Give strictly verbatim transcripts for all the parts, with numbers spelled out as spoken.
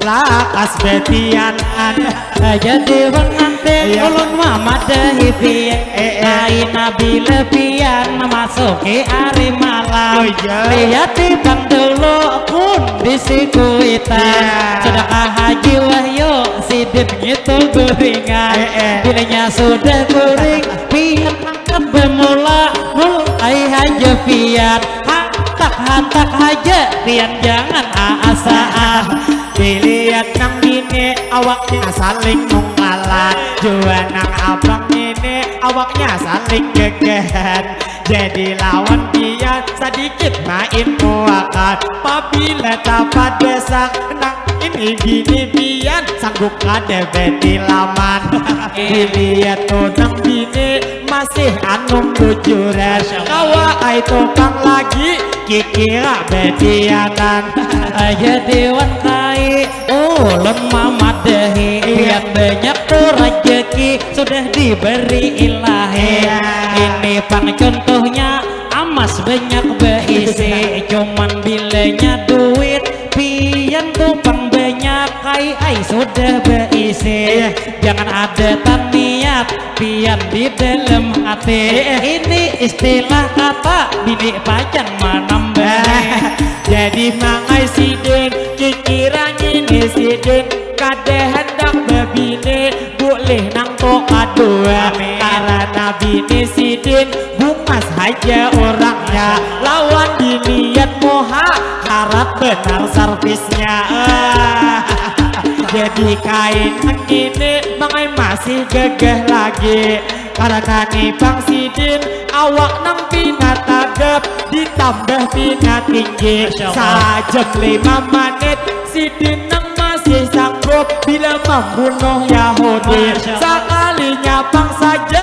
Takas betianan. Jadi pengantin, iya, ulun mamadahi pian. Eh, eh. Aina bila pian memasuki hari malam. Oh, iya. Lihat di pang dulu kondisi kuitan. Iya. Sedangkan Haji Wahyu sidin ngitu guringan. Eh, eh. Bilanya sudah guring, pian angkat bemula, mulai haja pian. Hantak-hantak haja pian, jangan aasaan. Dilihat nang bini, awaknya saling nungkalan. Jua nang abang ini, awaknya saling gegehan. Jadi lawan pian sadikit main muakan. Pabila tapadesak nang ini bini pian, sanggup kada betilaman. Dilihat tu nang bini masih anum bujuran. Kawa ai tukang lagi kikira betianan. Aja dewan kai, ulun mamadahi. Iya. Pian banyak tu rajaki sudah diberi ilahi. Iya. Ini pang contohnya, amas banyak beisi. Cuman bilanya duit pian tu pang banyak, kai ai sudah beisi. Iya. Jangan ada taniat pian di dalam hati. Eh, eh. Ini istilah kata bini pacan manambahi. Eh, jadi mangai sidin, kikira ngini sidin kada handak babini, bulih nang tu kadua. Amin. Karana bini sidin bungas haja urangnya, lawan dilihat muha harat banar servisnya. Ah. Jadi kain ngini mangai masih gagah lagi. Karana ni pang sidin awak nang pina tagap ditambah pina tinggi. Masya Allah. Sajam lima manit sidin nang masih sanggup bila mambunuh Yahudi. Masya Allah. Sakalinya pang saja.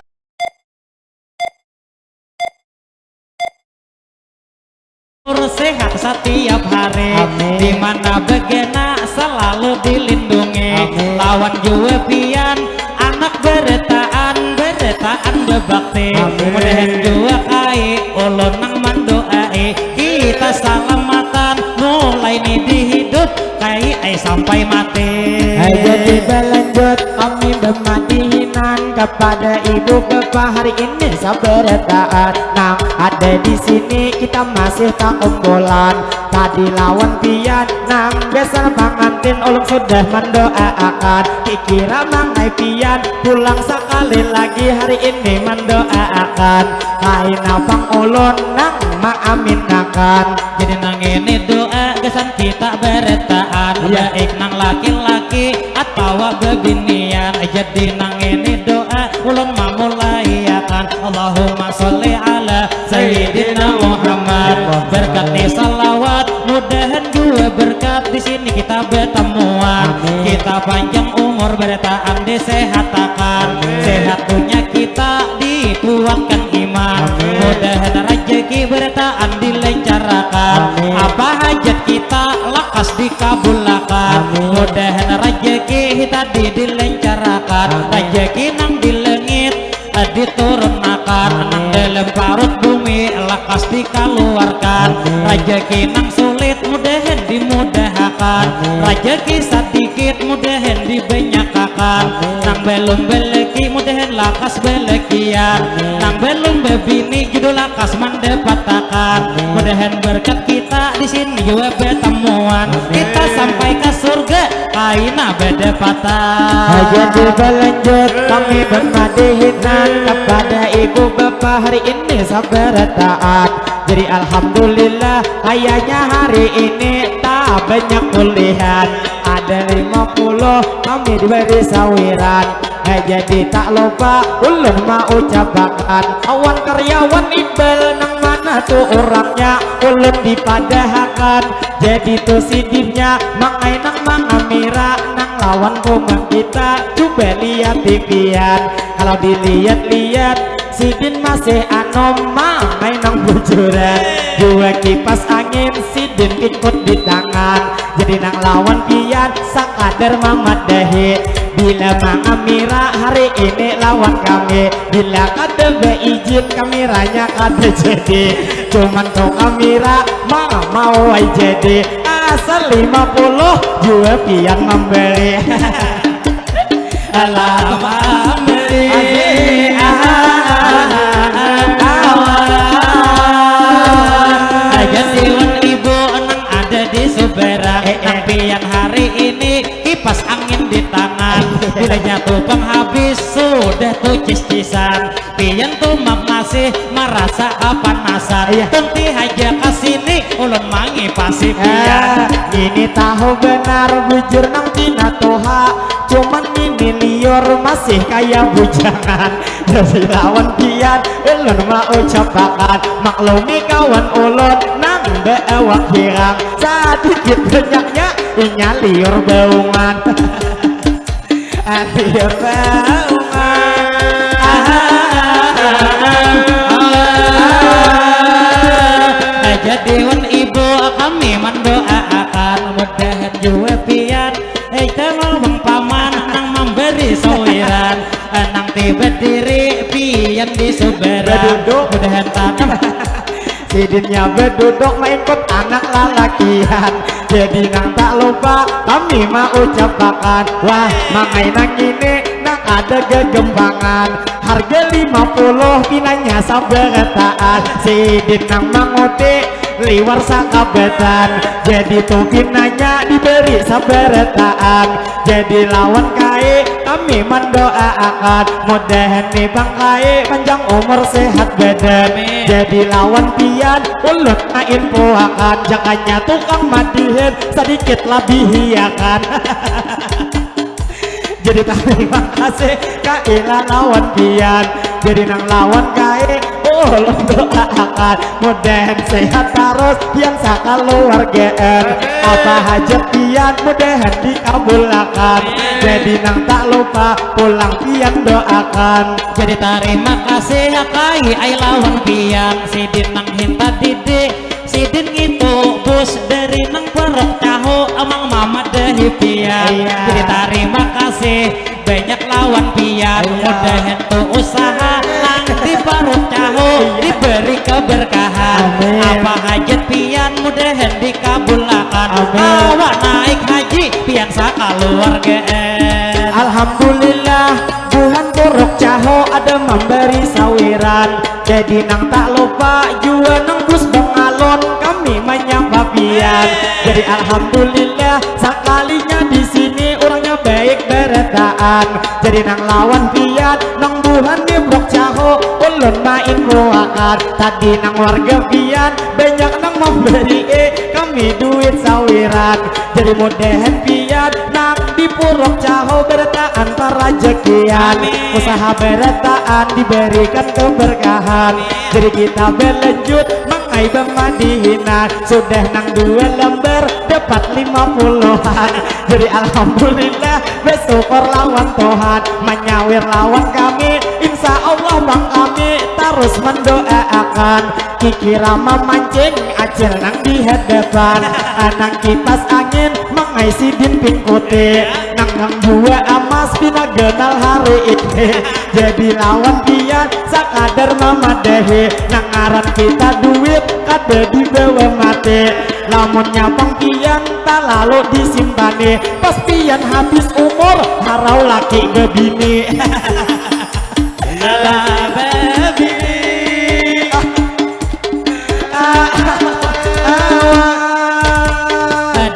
Sehat satiap hari. Amin. Di mana begena selalu dilindungi. Amin. Lawan jua pian anak beretaan, beretaan bebakti. Amin. Mudahan jua kai ulun nang mandoai kita salamatan mulai ni di hidup kai ai sampai mati. Hai, jadi balanjut kami bemadihinan kepada ibu bapa hari ini sabarataan nang ada di sini, kita masih takumpulan. Tadi lawan pian nang biasa pangantin ulun sudah mandoaakan. Kikira mangai pian pulang sakali lagi hari ini mandoaakan. Kaina pang ulun nang maaminakan. Jadi nang ini doa gasan kita barataan. Iya. Baik nang laki-laki atawa bebinian. Jadi nang ini doa ulun mamulaiakan. Allahumma sholli ala Sayyidina Muhammad. Berkat ni salawat, mudahan jua berkat di sini kita betamuan. Amin. Kita panjang umur, barataan disehatakan. Amin. Sehat dunia kita dikuatkan iman. Amin. Mudahan rajaki barataan dilancarakan. Amin. Apa hajat kita lakas dikabulakan. Amin. Mudahan rajaki tadi dilancarakan. Amin. Rajaki nang di langit, eh, diturunakan. Amin. Nang dalam parut bumi lakas dikaluarkan. Amin. Rajaki nang sulit mudahan dimudahakan. Amin. Rajaki sadikit mudahan dibanyakakan. Amin. Nang balum balaki mudahan lakas balakian. Amin. Nang balum babini judul lakas mandapatakan. Amin. Mudahan berkat kita di sini jua batamuan. Amin. Kita sampai ka surga kaina badapatan. Haja dibalanjut kami bamadihinan kapada ibu bapa hari ini sabarataan. Jadi alhamdulillah kayanya hari ini tabanyak ulihan. Ada lima puluh kami dibari sawiran. Heh, jadi tak lupa ulun maucapakan, awan karyawan Imbal nang mana tu urangnya ulun dipadahakan. Jadi tu sidinnya mangai nang mangamira nang lawan kumang kita, cuba liati pian. Kalau diliat-liat sidin masih anom mangai nang bujuran. Dua kipas angin sidin kikut di tangan. Jadi nang lawan pian sakadar mamadahi. Bila mangamira hari ini lawan kami, bila kada baijin kamiranya kada jadi. Cuman tu kamira ma mau ai jadi. Asal lima puluh jua pian memberi. Alah memberi. Aja siwan ibu nang ada di Subera. Eh, eh. Nang pian hari ini kipas angin di tangan. Bilanya tu pang habis sudah tu cis-cisan. Pian tu ma- masih marasa kapanasan. Iya. Tunti haja ka sini, ulun mangipasi pian. Ah, ini tahu benar bujur nang pina tuha. Cuman ini liur masih kaya bujangan. Jadi lawan pian, ulun mau ucapakan. Maklumi kawan ulun nang baawak hirang. Sadikit banyaknya inya liur baungan. Akhir baungan. Jadi wan ibu kami mandoaakan mudahan jua pian, eh, kalau bang paman nang mambari sawiran, eh, nang ti badiri pian di Subera. Baduduk. Mudahan tanam. Sidinnya beduduk maikut anak lalakian. Jadi nang tak lupa kami maucapakan, wah, mangai nang ini nang ada gegempangan. Harga lima puluh pinanya sabarataan. Sidin nang manguti liwar sakabatan. Jadi tu pinanya diberi sabarataan. Jadi lawan kai kami mandoaakan, mudahan ni bang kai panjang umur sehat badan. Amin. Jadi lawan pian ulun mainfoakan, jakanya tukang madihin sadikit labihiakan. Jadi tarima kasih kaila lawan pian. Jadi nang lawan kai ulun doaakan mudahan sehat tarus pian sakaluargaan. Apa hajat pian mudahan dikabulakan. Jadi nang tak lupa pulang pian doakan. Jadi tarima kasih kai ai lawan pian, sidin nang hinta didik, sidin ngitu bus dari nang paruk cahu amang mamadahi pian. Iya. Jadi tarima kasih banyak lawan pian. Iya. Mudahan tu usaha nang di paruk cahu diberi keberkahan. Amin. Apa hajat pian mudahan dikabulakan. Amin. Awak naik haji pian sakaluargaan. Alhamdulillah, buhan paruk cahu ada memberi sawiran. Jadi nang tak lupa jua nang bus bengalon kami manyapa pian. Jadi alhamdulillah sakalinya di sini urangnya baik barataan. Jadi nang lawan pian nang buhan di paruk cahu ulun mainfoakan. Tadi nang warga pian banyak nang memberi, eh, kami duit sawiran. Jadi mudahan pian nang di paruk cahu barataan parajakian. Amin. Usaha barataan diberikan keberkahan. Amin. Jadi kita berlanjut mangai bamadihinan. Sudah nang dua lembar dapat lima puluhan. Jadi alhamdulillah bersyukur lawan Tuhan. Manyawir lawan kami, insya Allah bang kami tarus mendoaakan. Kikira mamancing acil nang di hadapan, nang kipas angin mangai sidin pingkuti, nang nang jua amas pina ganal hari ini. Jadi lawan pian sakadar mamadahi, nang ngaran kita duit kada dibawa mati. Lamunnya pang pian talalu disimpani, pas pian habis umur harau laki babini. Alah, babi.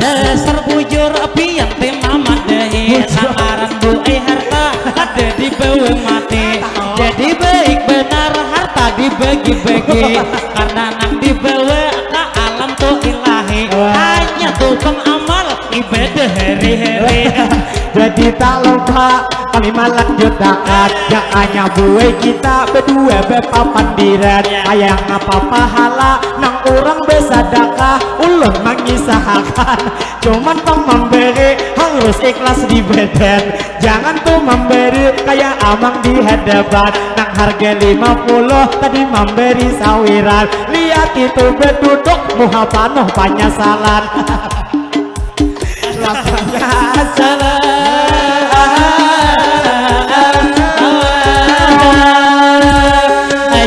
Dasar bujur pian ti mamadahi. Bujur. Nang ngaran buai harta kada dibawa mati. Jadi baik banar harta dibagi-bagi. Karena nang dibawa ka alam tu ilahi. Wah. Hanya tu pang amal ibadah hari-hari. Jadi tak lupa kami malanjutakan, jakanya buai kita badua bapapandiran. Ayang apa pahala nang urang basadakah, ulun mangisahakan. Cuman pang mambari harus ikhlas di badan. Jangan tu mambari kaya amang di hadapan. Nang harga lima puluh tadi mambari sawiran. Lihat itu baduduk muha panuh panyasalan. Lapanya salah.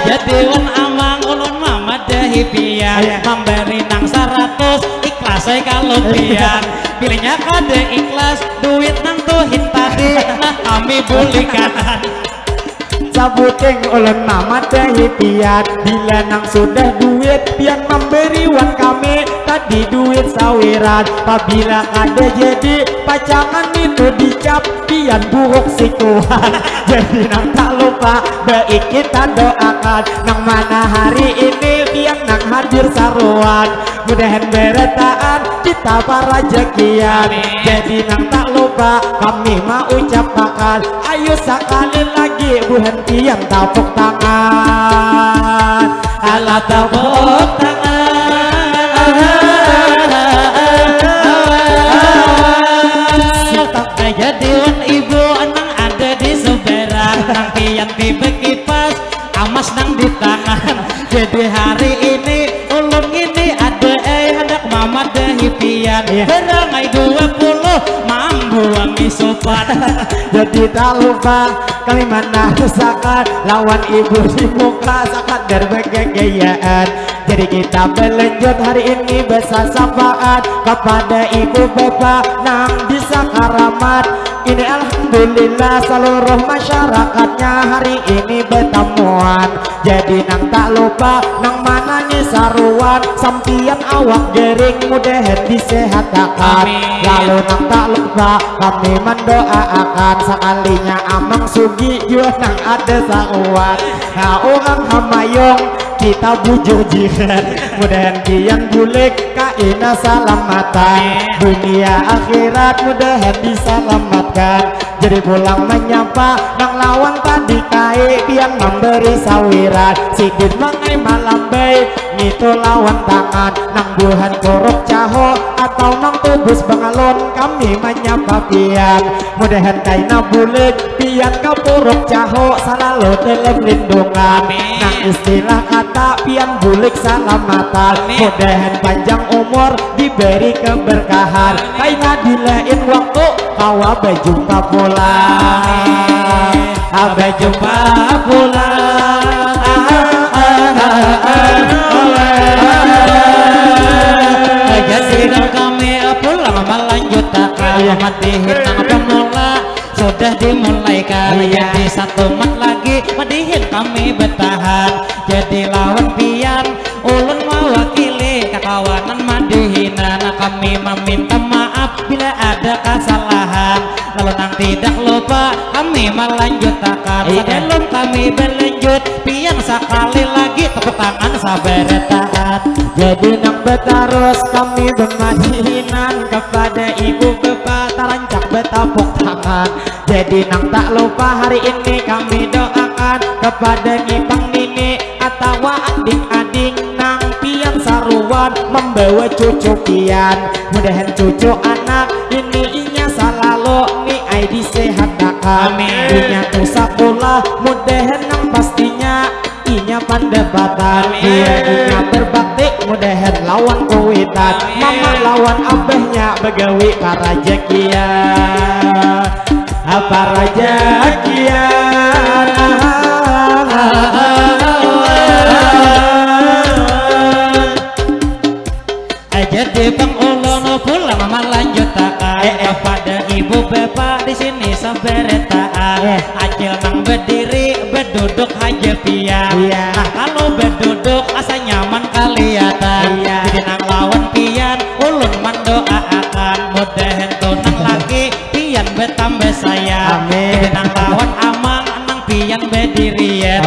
Jadi wan amang ulun mamadahi pian. Iya. Mambari nang saratus ikhlas ai ka Pian, bilanya kada ikhlas duit nang tuhin tadi, nah kami bulikan. Sabuting ulun mamadahi pian, bila nang sudah duit pian memberi wan kami, tadi duit sawiran, pabila kada jadi pacangan itu dicap, pian buruk sikuan. Jadi nang tak lupa baik kita doakan, nang mana hari ini pian nang hadir saruan, mudahan berataan kita parajakian. Jadi nang tak lupa kami mau ucapakan, ayo sekali lagi buhan pian tapuk tangan. Alah tapuk tangan. Jadi wan ibu nang ada di subaran, nang pian ti bekipas, amas nang di tangan. Jadi hari ini ulun ngini ada ai handak mamadahi pian. Iya. Barangai dua puluh mambuangi supan. Jadi tak lupa kami manarusakan lawan ibu di muka sakadar bagagayaan. Jadi kita belanjut hari ini besasapaan kepada ibu bapa nang bisa karamat. Ini alhamdulillah seluruh masyarakatnya hari ini betamuan. Jadi nang tak lupa nang manangi saruan, sampian awak gering mudahan disehatakan. Lalu nang tak lupa kami mendoaakan sekalinya Amang Sugi jua nang ada saruan. Nah, orang Hamayung kita bujur jiran, mudahan pian bulik kaina salamatan. Dunia akhirat mudahan disalamatkan. Jadi pulang menyapa nang lawan tadi kai pian memberi sawiran. Sidin mangai malambai ngitu lawan tangan nang buhan kuruk caho atau nang tubus bengalon kami menyapa pian. Mudahan kaina bulik pian ka puruk caho salalu dalam lindungan. Nang istilah kata pian bulik salamatan. Mudahan panjang umur diberi keberkahan. Kaina di lain waktu kawa bajumpa pulang. Bajumpa pulang. Jadi kami pulang melanjutakan madihin nang pemula sudah dimulaikan. Jadi satu mat lagi madihin kami bertahan. Jadi lawan pian ulun mewakili kakawanan madihinan, kami meminta maaf bila ada kesalahan. Lalu nang tidak lupa kami melanjutakan. Sebelum kami berlanjut, pian sekali lagi tepuk tangan sabarataan. Jadi nang betarus kami bemadihinan kepada ibu bapa tarancak betapuk tangan. Jadi nang tak lupa hari ini kami doakan kepada nipang nini atawa ading-ading nang pian saruan membawa cucu pian. Mudahan cucu anak ini inya salalu ni ai disehatakan. Inya tu sakulah mudahan nang pastinya inya pandapatan. Iya inya berbakti mudahan lawan kuitan. Mama lawan abahnya begawi karajakian. Apa rajakian? Jadi pang ulun pulang melanjutakan kepada ibu bapa di sini sabarataan. Acil nang berdiri beduduk haja pian. Nah kalau beduduk asa nyaman kelihatan. Jadi nang lawan pian ulun mendoaakan mudahan tu nang laki pian betambah sayang. Jadi nang lawan amang nang pian bedirian.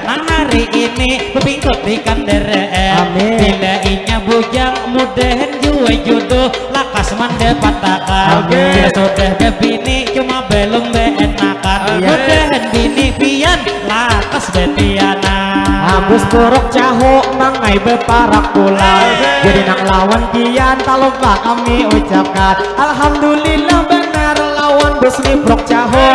Nang hari ini bepingkut di kandaraan. Bila inya bujang mudahan jua jodoh lakas mandapatakan. Bila sudah bebini cuma belum beenakan. Mudahan bini pian lakas betianak. Habis buruk cahu mangai beparak pulang. Jadi nang lawan pian tak lupa kami ucapkan alhamdulillah benar lawan bus liprok cahu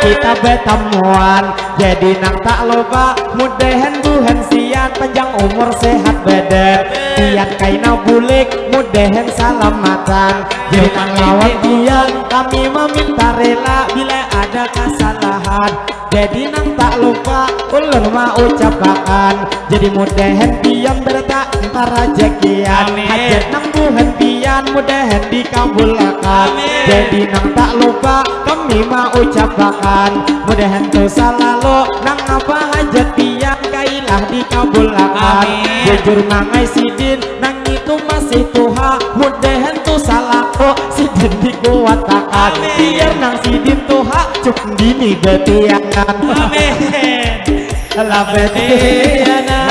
kita betamuan. Jadi nang tak lupa mudahan buhan sian panjang umur sehat badan. Pian kaina bulik mudahan salamatan. Jadi nang lawan pian kami meminta rela bila ada kesalahan. Jadi nang tak lupa ulun mau ucapakan. Jadi mudahan pian berta rajakian. Hajat nang buhan pian Mudahan dikabulakan. Jadi nang tak lupa kami maucapakan, mudahan tu salalu nang apa hajat pian kailah dikabulakan. Bujur mangai sidin nang itu masih tuha, mudahan tu salalu sidin dikuatakan. Biar nang sidin tuha cuk dini betiakan. Amin. Labetiana.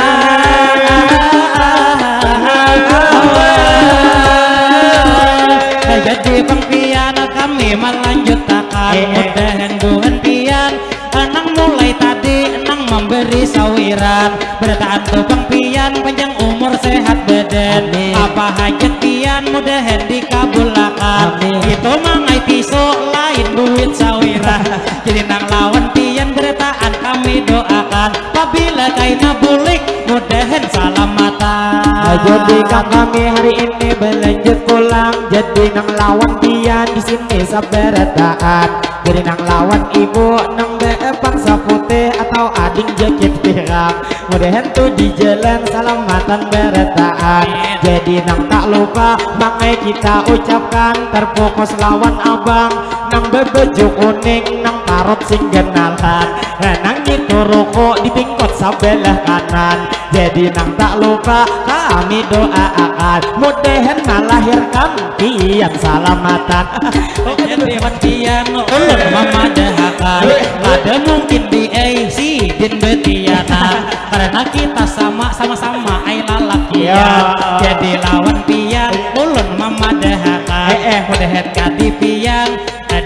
Jadi pang pian kami melanjutakan. Mudahan buhan pian nang mulai tadi nang memberi sawiran. Berataan tu pang pian panjang umur sehat badan. Apa hajat pian mudahan dikabulakan. Itu mangai tisu lain duit sawiran. Jadi nang lawan pian berataan kami doakan. Pabila kaina bulik, mudahan salamatan. Jadi kang kami hari ini berlanjut pulang. Jadi nang lawan pian di sini sabarataan. Jadi nang lawan ibu nang beepang saputih atau ading jakit pirang. Mudahan tu di jalan salamatan barataan. Jadi nang tak lupa mangai kita ucapkan terfokus lawan abang nang bebaju kuning nang parut sing genalan. Nang itu ruku di tingkot sabelah kanan. Jadi nang tak lupa kami doaakan mudahan melahirkan pian salamatan. Jadi wan pian ulun mamadahakan kada mungkin di ai sidin betiana karena kita sama sama-sama ai lalakian. Jadi lawan pian ulun mamadahakan mudahan kadi pian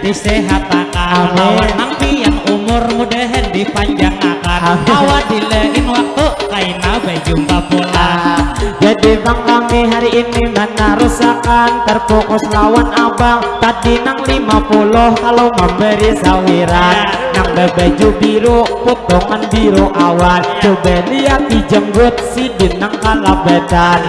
disehatakan lawan nang pian umur mudahan dipanjangakan. Awa di lain waktu kaina bajumpa pulang. Jadi bang kami hari ini manarusakan terfokus lawan abang tadi nang lima puluh kalau memberi sawiran nang berbaju biru potongan biru awan coba lihat di jenggot sidin nang kalabatan.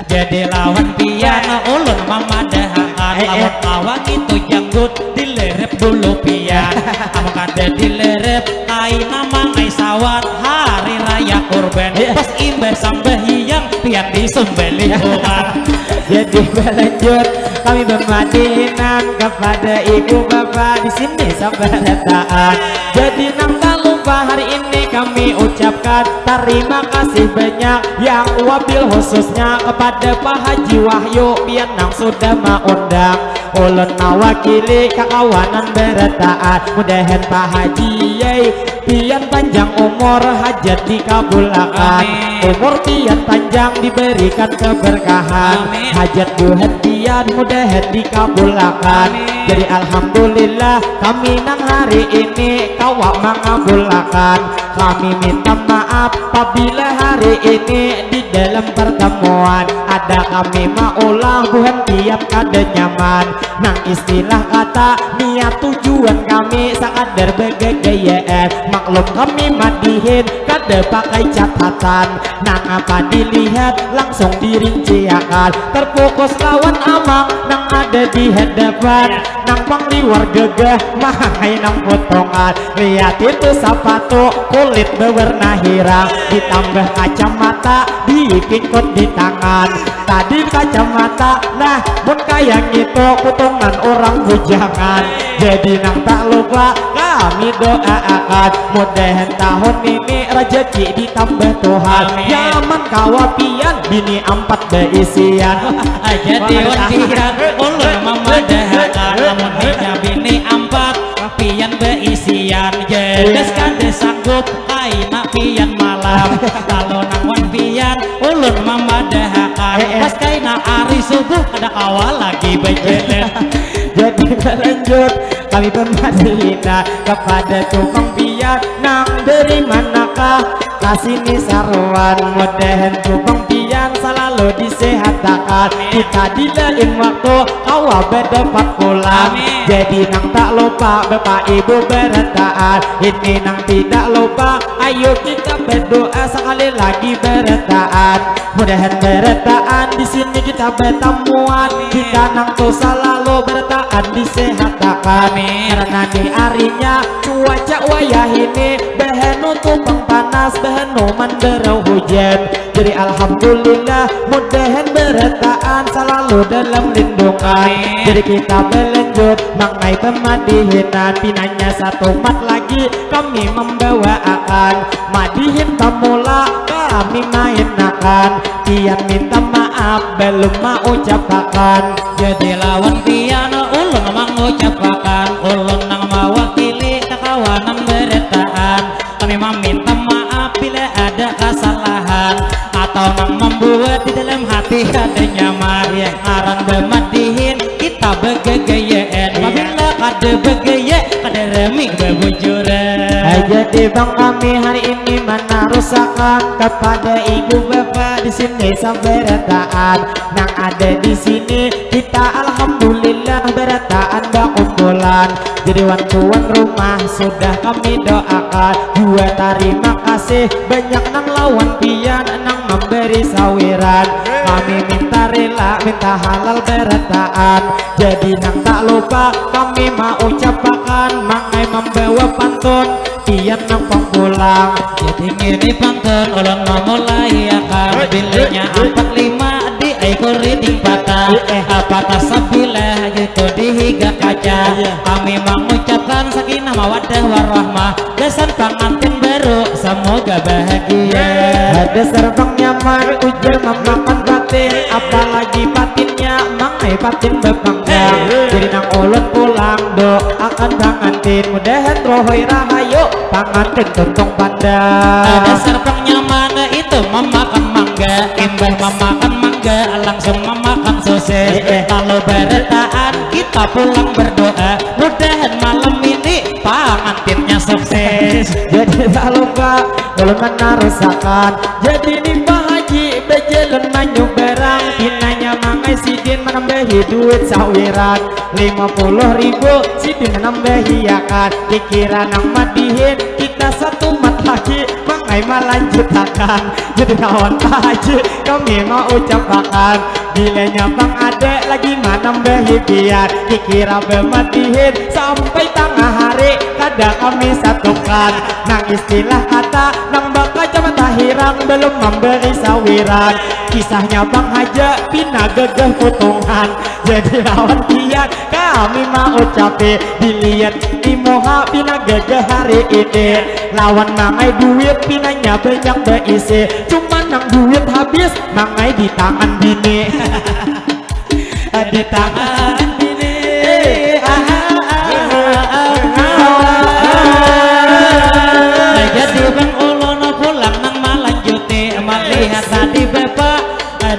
Jadi lawan pian ulun mamadahakan lawan kawa itu janggut dilerep dulu pian. Amun kada dilerep kaina mangai sawat hari raya kurban. Pas imbah sambahyang pian disumbalih urang. Jadi berlanjut kami bermadinan kepada ibu bapak di sini sabarataan. Jadi nang tak lupa hari ini kami ucapkan terima kasih banyak yang wabil khususnya kepada Pak Haji Wahyu pian nang sudah maundang ulun mawakili kakawanan berataan. Mudahan Pak Haji yai pian panjang umur hajat dikabulakan. Umur pian panjang diberikan keberkahan. Hajat buhan pian mudahan dikabulakan. Jadi alhamdulillah kami nang hari ini kawa mangabulakan. Kami minta maaf pabila hari ini di dalam pertemuan ada kami maulah buhan tiap kada nyaman. Nang istilah kata niat tujuan kami sakadar begegayaan. Maklum kami madihin kada pakai catatan. Nang apa dilihat langsung dirinciakan. Terfokus lawan amang nang ada di hadapan. Nang pangliwar gagah mahai nang potongan. Lihat itu sapatu kulit bewarna hirang ditambah kacamata di pingkot di tangan. Tadi kacamata nah mun kaya ngitu potongan orang bujangan. Jadi nang tak lupa kami doaakan mudahan tahun ini rejeki ditambah Tuhan. Nyaman kawa pian bini ampat beisian. Jadi wan pian ulun mamadahakan lamun hanya bini ampat pian beisian jelas kada sanggup kaina pian malam. Kalau nang wan pian ulun mamadahakan pas kaina ari subuh kada kawa lagi bajalan. Jadi berlanjut kami pun madina kepada tukang pian nang dari manakah kasini saruan mudahan tukang pian salalu disehatakan kita di lain waktu kawa berdapat pulang. Jadi nang tak lupa bapak ibu berataan ini nang tidak lupa ayo kita berdoa sekali lagi berataan mudahan berataan di sini kita bertemuan kita nang tu salalu berataan disehatakan karena ni arinya cuaca wayah ini bahanu tu pang panas bahanu mandarau hujan. Jadi alhamdulillah, mudahan barataan salalu dalam lindungan. Amin. Jadi kita balanjut mangai pamadihinan, pinanya satumat lagi kami mambawaakan. Madihin pamula kami mainakan, pian minta maaf balum maucapakan. Jadi lawan pian ulun mangucapakan, ulun nang mawakili kakawanan barataan. Kami maminta maaf bila ada kasalahan atau nang mambuat di dalam hati kada nyaman. Iya. Ngaran bamadihin kita bagagayaan. Iya. Pabila kada bagaya, kada rami babujuran. Hai, jadi bang, kami hari ini manarusakan kapada ibu bapa di sini sabarataan nang ada di sini. Kita alhamdulillah barataan bakumpulan. Jadi wan tuan rumah sudah kami doakan. Jua tarima kasih banyak nang lawan pian nang mambari sawiran. Kami minta rela, minta halal barataan. Jadi nang tak lupa kami maucapakan, mangai mambawa pantun, pian nang pang pulang. Jadi ngini pantun ulun mamulai akan. Hei, bilanya hei, hei. Ampat lima di ai kuriding patah. Eh, eh. Patah sabilah gitu di higa kaca. Iya. Kami mangucapkan sakinah mawaddah warahmah. Gasan pangantin baru, semoga bahagia. Dasar pang nyaman, ujar mamakan patin, apalagi patinnya mangai patin bapanggang. Jadi nang ulun pulang doakan pangantin, mudahan rohoi rahayu, pangantin tuntung pandang. Dasar pang nyaman itu mamakan mangga, imbah mamakan mangga langsung mamakan sosis. Eh, eh. Lalu barataan kita pulang berdoa, mudahan malam ini pangantinnya sukses. Jadi tak lupa ulun manarusakan. Jadi ni Pak Haji bajalan manyubarang, pinanya mangai sidin manambahi duit sawiran lima puluh ribu, sidin manambahiakan. Dikira nang madihin kita satumat lagi mangai malanjutakan. Jadi lawan Pak Haji kami maucapakan, bilanya bang ada lagi manambahi pian, kikira bamadihin sampai tangah hari kada kami satukan. Nang istilah kata nang bakacamata hirang, belum mambari sawiran. Kisahnya bang haja pina gagah putungan. Jadi lawan pian kami maucapi, dilihat di muha pina gagah hari ini. Lawan mangai duit pinanya banyak baisi, cuma nang duit habis mangai di tangan bini. Di tangan bini. Jadi bang ulun pulang nang malanjuti, malihat tadi bapa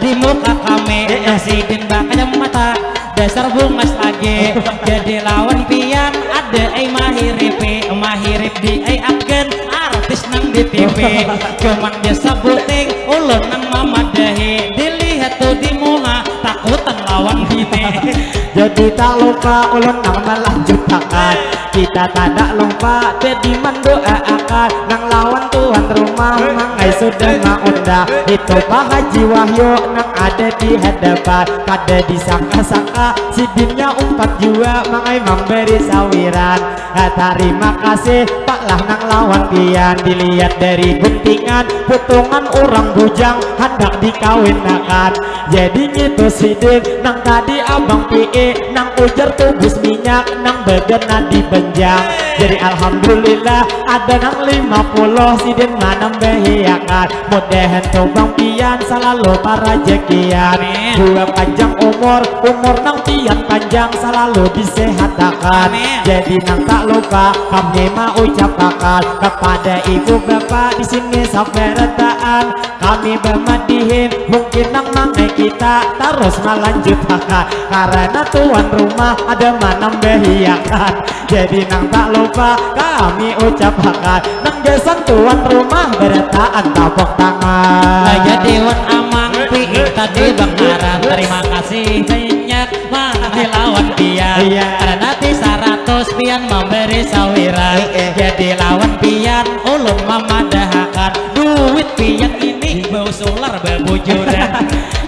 di muka kami, sidin bakacamata. Dasar bungas lagi. Jadi lawan pian ada ai mahiripi, mahirip di ai akan artis nang di T V. Cuman dia sebuting ulun nang mamadahi, dilihat tu di muha takutan lawan bini. Jadi tak lupa ulun nang melanjutakan. Kita tadak lupa jadi mandoaakan nang lawan tuan rumah mangai sudah maundang. Itu Pak Haji Wahyu nang ada di hadapan. Kada disangka-sangka sidinnya umpat jua mangai mambari sawiran. Nah, tarima kasih Pak lah nang lawan pian, dilihat dari guntingan putungan urang bujang handak dikawinakan. Jadi ngitu sidin nang tadi abang P I nang ujar tubus minyak nang bagana di banjang. Jadi alhamdulillah ada nang lima puluh sidin manambahiakan. Mudahan tu bang pian salalu parajakian. Amin. Jua panjang umur, umur nang pian panjang salalu disehatakan. Amin. Jadi nang tak lupa kami maucapakan kapada ibu bapa di sini sabarataan. Kami bamadihin, mungkin nang mangai kita tarus malanjutakan, karana tuan rumah ada manambahiakan. Jadi nang tak lupa kami ucapakan, nang gasan tuan rumah barataan tapuk tangan. Nah, jadi wan amang P I tadi bang haran, terima kasih banyak. Mati lawan pian. Iya. Karena ti saratus pian memberi sawiran. Eh, eh. Jadi lawan pian ulun mamadahakan duit pian ini bau sular babujuran.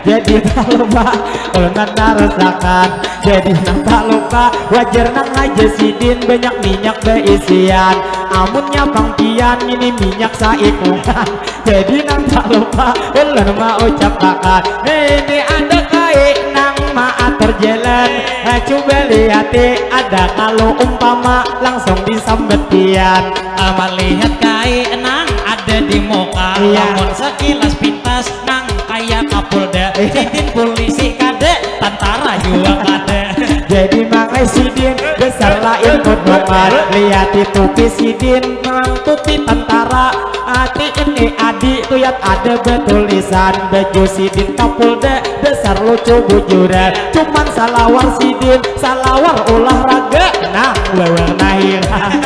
Jadi tak lupa ulun manarusakan. Jadi nang tak lupa wajar nang haja sidin banyak minyak baisian. Amunnya pang pian ini minyak saikungan, jadi nang tak lupa ulun maucapakan, ini ada kai nang maatur jalan. Nah, coba lihati, ada kalu umpama langsung disambat pian. Melihat kai nang ada di muka, iya, lamun sakilas pintas nang kaya kapolda, iya, sidin polisi kada, tantara jua kada. Jadi mangai sidin besar lain potongan. Lihati tupi sidin, mang tupi tantara. Hati ini adi tuyat ada betulisan. Baju sidin kapolda besar lucu bujuran. Cuman salawar sidin, salawar olahraga, nang wewarna hirang.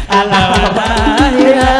Alah, alah, alah.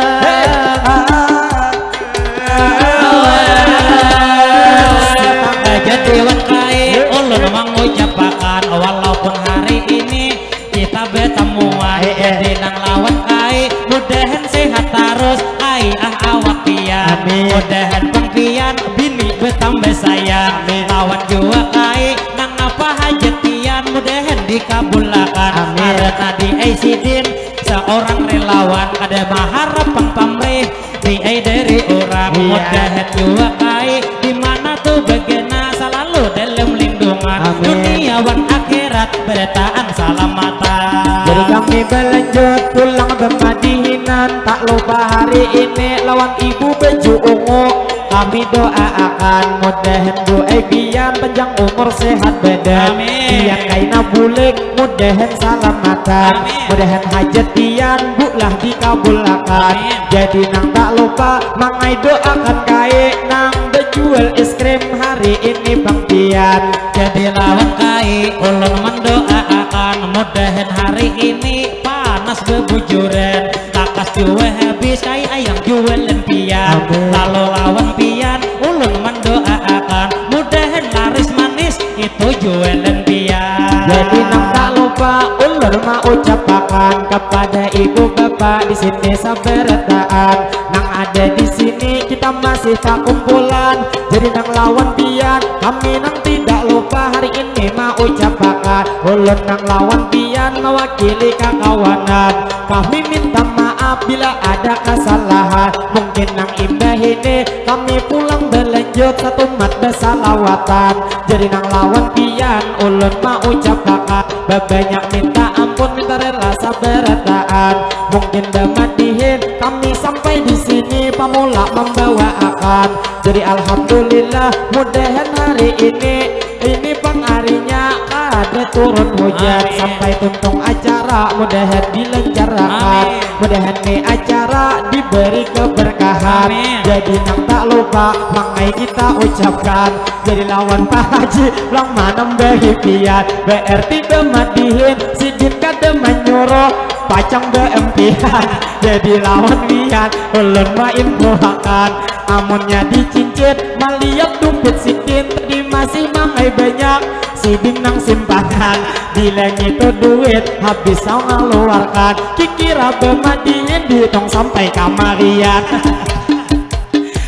Jadi wan kai, ulun mangucapakan, walaupun hari ini kita betamuan, eh, eh, jadi nang lawan kai, mudahan sehat tarus, ai ah awak pian. Amin. Mudahan pang pian bini betambah sayang. Amin. Lawan jua kai, nang apa hajat pian, mudahan dikabulakan. Amin. Ada tadi ai sidin, seorang relawan, kada maharap pang pamrih, diai dari orang. Iya. Mudahan jua kai di mana tu bagana, salalu dalam lindungan. Amin. Dunia wan akhirat berataan salamatan. Jadi kami balanjut pulang bemadihinan, tak lupa hari ini lawan ibu baju ungu. Kami doaakan mudahan doai pian panjang umur sehat badan. Amin. Pian kaina bulik mudahan salamatan. Amin. Mudahan hajat pian bulah dikabulakan. Amin. Jadi nang tak lupa mangai doakan kai nang bejual es krim hari ini bang pian. Jadi lawan kai ulun mendoaakan mudahan hari ini panas bebujuran, takas jua habis kai ayam jualan pian. Amin. Lalu lawan pian ulun mendoaakan mudahan laris manis itu jualan pian. Jadi nang tak lupa ulun maucapakan kepada ibu bapa di sini sabarataan nang ada di sini, kita masih takumpulan. Jadi nang lawan pian kami nang tidak lupa hari ini maucapakan, ulun nang lawan pian mewakili kakawanan. Kami minta maaf bila ada kesalahan. Mungkin nang imbah ini kami pulang berlanjut satumat besalawatan. Jadi nang lawan pian ulun maucapakan babanyak minta ampun, minta rela sabarataan. Mungkin bamadihin kami sampai di sini pamula membawaakan. Jadi alhamdulillah mudahan hari ini ini pang harinya kada turun hujan. Amin. Sampai tuntung acara mudahan dilancarkan. Amin. Mudahan ni acara diberi keberkahan. Amin. Jadi nang tak lupa mangai kita ucapkan. Jadi lawan Pak Haji lang manambahi pian. Berarti bamadihin sidin kada manyuruh pacang beempian. Jadi lawan pian ulun mainfoakan. Amunnya dicincit malihat dumpit sidin tadi masih mangai banyak sidin nang simpanan. Bila ngitu duit habis saung ngaluarkan, kikira bamadihin dihitung sampai kamarian.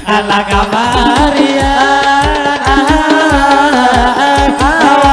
Ala kamarian, ah, ah, ah.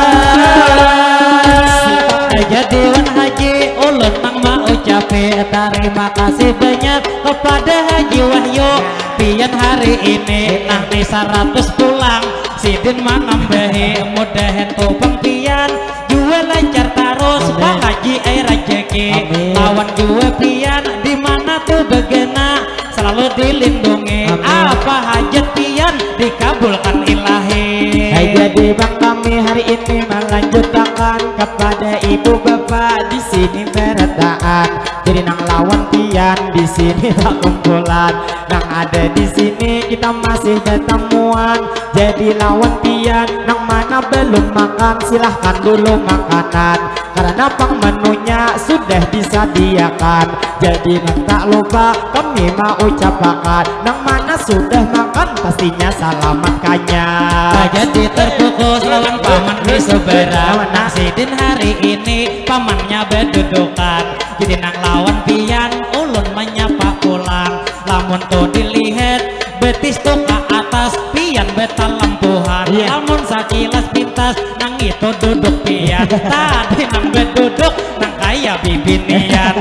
Jadi wan Haji ulun nang maucapi tarima kasih banyak kepada Haji Wahyu. Pian hari ini nang ni saratus pulang, sidin manambahi, mudahan tu pang pian jua lancar tarus. Amin. Pak Haji ai rajaki. Amin. Lawan jua pian di mana tu bagana selalu dilindungi. Amin. Apa hajat pian dikabulkan ilahi. Hai, jadi bang kami hari ini melanjutakan kepada ibu bapa di sini berataan. Jadi nang lawan pian di sini bakumpulan. Nang ada di sini kita masih batamuan. Jadi lawan pian nang mana belum makan, silahkan dulu makanan. Karena pang menunya sudah disadiakan. Jadi nang tak lupa kami maucapakan, nang mana sudah makan pastinya salamat kanyang. Jadi terkukus lawan paman di seberang. Lawan nang sidin hari ini pamannya bedudukan. Jadi nang lawan pian ulun menyapa pulang. Lamun tu dilihat betis tu ka atas, pian betalampuhan. Iya. Lamun sakilas pintas nang itu duduk pian. Tadi nang beduduk nang kaya bibinian.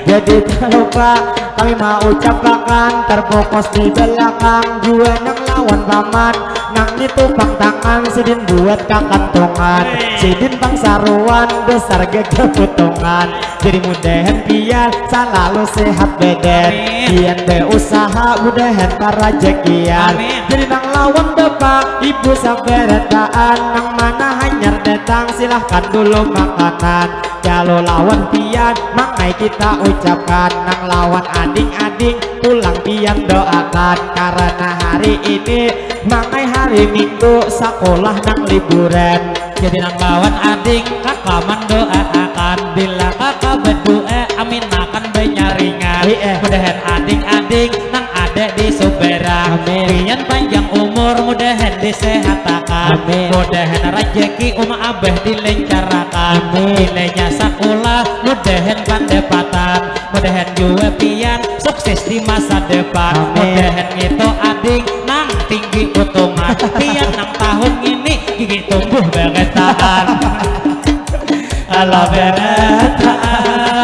Jadi Kami mau ucapakan terfokus di belakang jua nang lawan paman. Nang itu pang tangan sidin buat kakantongan. Sidin pang saruan dasar gagah putongan. Jadi mudahan pian salalu sehat badan. Pian beusaha mudahan parajakian. Jadi nang lawan bapak ibu sabarataan nang mana hanyar datang silahkan dulu makanan. Jalo lawan pian mangai kita ucapkan nang lawan ading-ading pulang pian doakan karena hari ini mangai hari minggu sakolah nang liburan. Jadi nang lawan ading kaka mandoaakan bila kaka badua amin akan banyaringan. Mudahan ading-ading nang ada di subarang pian panjang umur mudahan disehatakan. Mudahan rajaki uma abah dilencarakan. Bilanya sakolah mudahan pandapatan. Mudahan jua pian sukses di masa depan. Mudahan ngitu ading nang tinggi utungan. Pian nang tahun ngini gigi tumbuh barataan. Alah barataan.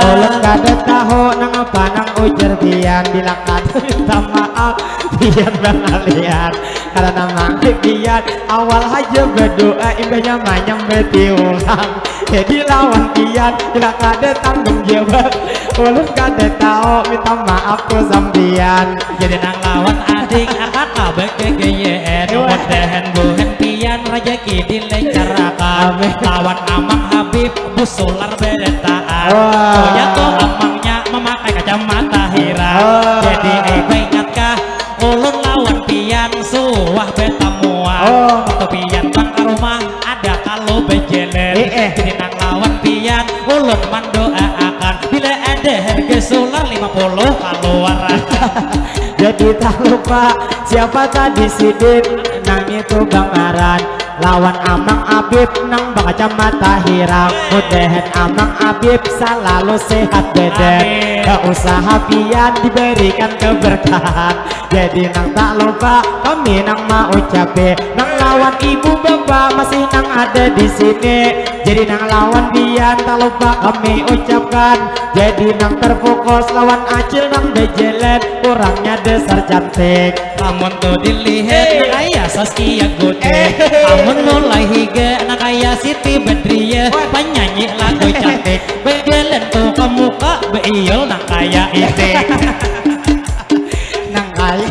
Ulun kada tahu nangapa nang ujar pian bila kada minta maaf pian bangalian. Karena mangkik pian awal haja badoa imbahnya manyambati urang. Jadi lawan pian bila kada tanggung jawab ulun kada tahu minta maaf ku sampian. Jadi nang lawan ading akaka bagagayaan mudahan buhan pian rajaki dilencarakan. Lawan amang Habib busular berataan. Kaya tu amangnya mamakai kacamata hirang. Jadi ai baingatkah ulun lawan pian suah batamuan. Waktu pian bang ka rumah ada kalu bajalan. Jadi nang lawan pian ulun mandoaakan bila ada harga sular lima puluh kaluaran. Jadi tak lupa siapa tadi sidin nang itu bangaran lawan Amang Abib nang bakacamata hirang. Mudahan Amang Abib salalu sehat badan. Usaha pian diberikan keberkahan. Jadi nang tak lupa kami nang maucapi nang lawan ibu bapa masih nang ada di sini. Jadi nang lawan pian tak lupa kami ucapkan. Jadi nang terfokus lawan acil nang bejelet kurangnya dasar cantik. Amun tu dilihat nang kaya Saskia Gotik. Amun mulai higa nang kaya Siti Badriah panyanyi lagu cantik. Bejelet tu ke muka beiyul nang kaya itik. Nang kaya